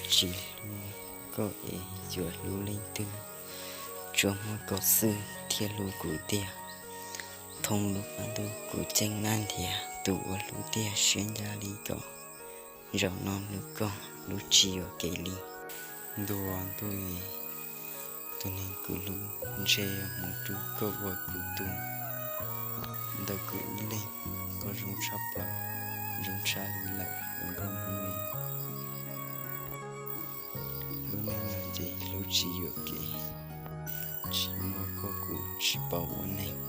Tsis hlub koj es yuav hlub leej twg? Tsuas muaj koj xwb thiaj hlub kuv tiag. Thoob lub qab ntuj kuv ceeb nab ntiag, tus uas hlub tiag siab ncaj li koj. Zaum no hlub koj hlub tsis yuam kev li. Ntuj, ntuj, tus neeg kuv hlub, ntshe yog mus rub koj ua kuv tug ntawm kuv ib leeg. Koj zoo tshaj plaws, zoo tshaj li lawm nkauj Hmoob. Lub neej no ces hlub tsis yuam kev, tsis muaj koj kuv tsis paub ua neeg.